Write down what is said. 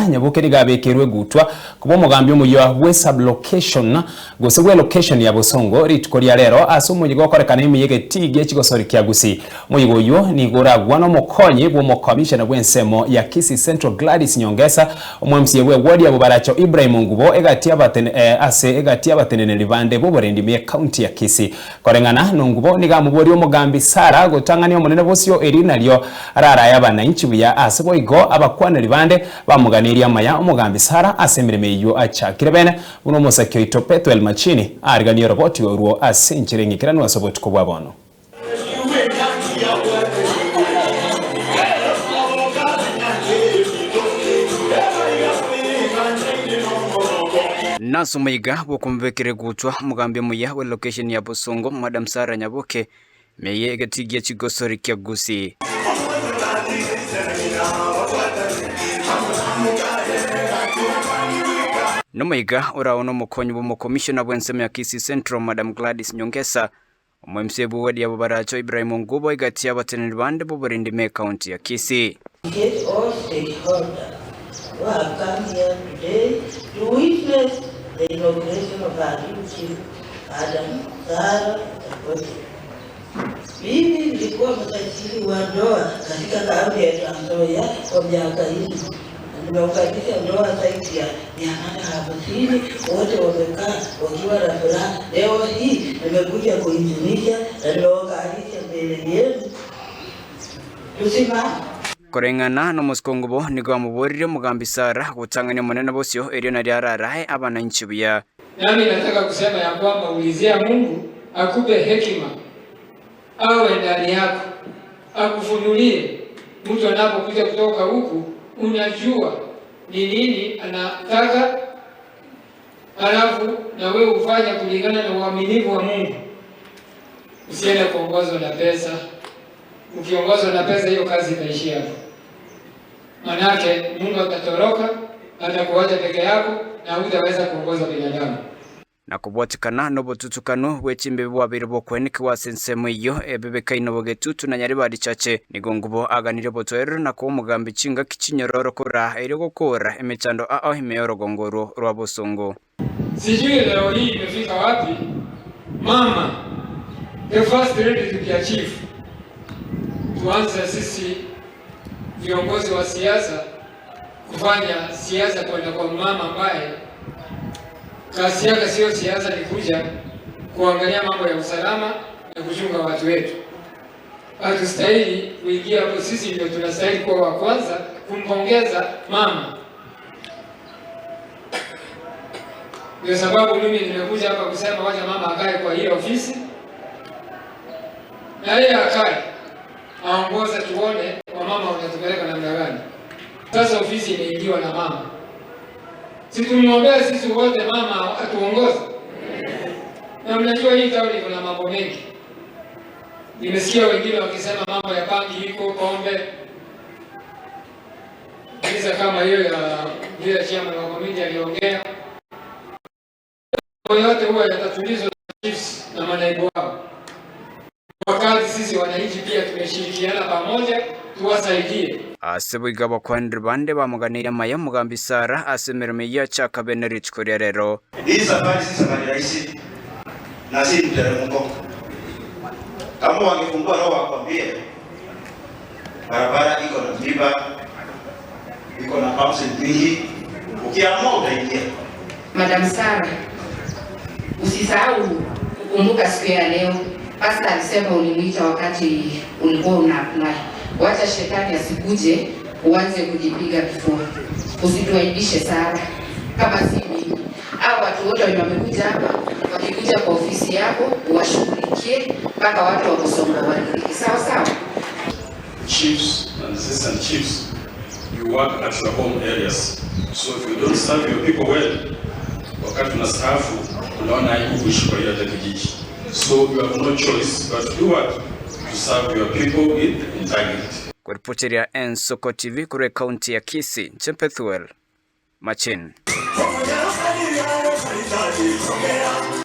Sarah Nyaboke nigo abekeirwe egutwa koba omogambi omoyia bwe sub-location gose bwe location ya Bosongo rituko ria rero ase omoyiga okorekana ime y'egetii gie chigosori kia Gusii. Omoyiga oyio nigo oragwane omokonyi bw'omokomishona bw'ensemo ya Kisii Central Gladys Nyongesa, omo-MCA bwe ward ya Bobaracho Ibrahim Ngubo egati ase egati y'abateneneri bande b'oborendi ime y'ecounty ya Kisii. Koreng'ana n'Ongubo nigo amoboria omogambi Sara gotang'ania omonene bosio eri nario ararae abanainchi buya ase boigo abakwaneri bande bamoganeirie amaya omogambi Sara ase emeremo eyio achakire bene buna omosaki oito Pethuel Machini aariganie oroboti orwo ase enchera eng'ikeranu ase obotuko bwa bono. Nase omoiga bw'okomobekera egutwa omogambi omuya bwe location ya Bosongo Madam Sarah Nyaboke meye egetii gia chigosori kia Gusii. Nomoiga orao nomokonyi bw'omokomishona bw'ensemo ya Kisii Central Madam Gladys Nyongesa, Omo-MCA bw'ewadi ya Bobaracho Ibrahim Ongubo egati y'abateneneri bande b'oborendi ime ekaunti ya Kisii. Get all stakeholders who have come here today to witness the inauguration of our new chief Madam Sarah Nyaboke. Mimi nilikuwa msajili wa ndoa katika kaunti ya Trans Nzoia kwa miaka hii na nimeunganisha ndoa zaidi ya 850, wote wamekaa wakiwa na furaha. Leo hii nimekuja kuidhinisha na nimewakalisha mbele yenu. Tusimame. Koreng'ana nomosike ongobo nigo amoboririe omogambi Sara gotang'ania omonene bosio, erio nario ararae abananchi buya. Nami nataka kusema ya kwamba ulizia Mungu akupe hekima awe ndani yako akufunulie. Mtu anapokuja kutoka huku unajua ni nini anataka, halafu na wewe ufanye kulingana na uaminifu wa Mungu. Usiende kuongozwa na pesa. Ukiongozwa na pesa, hiyo kazi itaishia hapo, manake Mungu atatoroka, atakuacha peke yako na hutaweza kuongoza binadamu. Na kobwatikana nobotutukanu bwe chimbibe bwabeire bokwenekigwa ase ensemo eyio ebebekaine bogetutu na nyaribari chache, nigo ngubo aganirie obotoereru na koa omogambi chingaki chinyororo koraa erio gokoora emechando ao ime y'orogongo orwo rwa bosongo. Sijui leo hii imefika wapi mama the first lady to be a chief. Tuanze sisi viongozi wa siasa kufanya siasa kwenda kwa mama ambaye kazi yake sio siasa, ni kuja kuangalia mambo ya usalama na kuchunga watu wetu. Hatustahili kuingia hapo, sisi ndio tunastahili kuwa wa kwanza kumpongeza mama. Ndio sababu mimi nimekuja hapa kusema wacha mama akae kwa hii ofisi na yeye akae aongoze, tuone wamama wanatupeleka namna gani. Sasa ofisi imeingiwa na mama, si tumwombee sisi wote mama atuongoze? Na mnajua hii tauni kuna mambo mengi. Nimesikia wengine wakisema mambo ya bangi iko pombe, visa kama hiyo ya vile chairman wa committee aliongea, yote huwa yatatulizwa na chiefs na manaibu wao. Wakati sisi wananchi pia tumeshirikiana pamoja, tuwasaidie. Ase boigo abakwaneri bande bamoganeirie amaya omogambi Sara ase emeremo eyio achaka bene rituko ria rero. Hii safari si safari rahisi na si mteremko. Kama wangefungua roho wakwambie barabara iko na miba, iko na bumps mingi, ukiamua utaingia. Madam Sara, usisahau kukumbuka siku ya leo. Pastor alisema ulimuita wakati ulikuwa una apply. Wacha shetani asikuje uanze kujipiga kifua. Usituaibishe Sara, kama si mimi au watu wote wenye wamekuja hapa, wakikuja kwa ofisi yako uwashughulikie mpaka watu wa Bosongo waridhike. Sawa sawa. Chiefs and assistant chiefs, you work at your home areas. So if you don't serve your people well, wakati unastaafu unaona aibu kuishi kwa hiyo hata kijiji. So you have no choice but to do what? To serve your people with integrity. Koripoteria Ensoko TV korwa ekaunti ya Kisii, inche Pethuel Machin.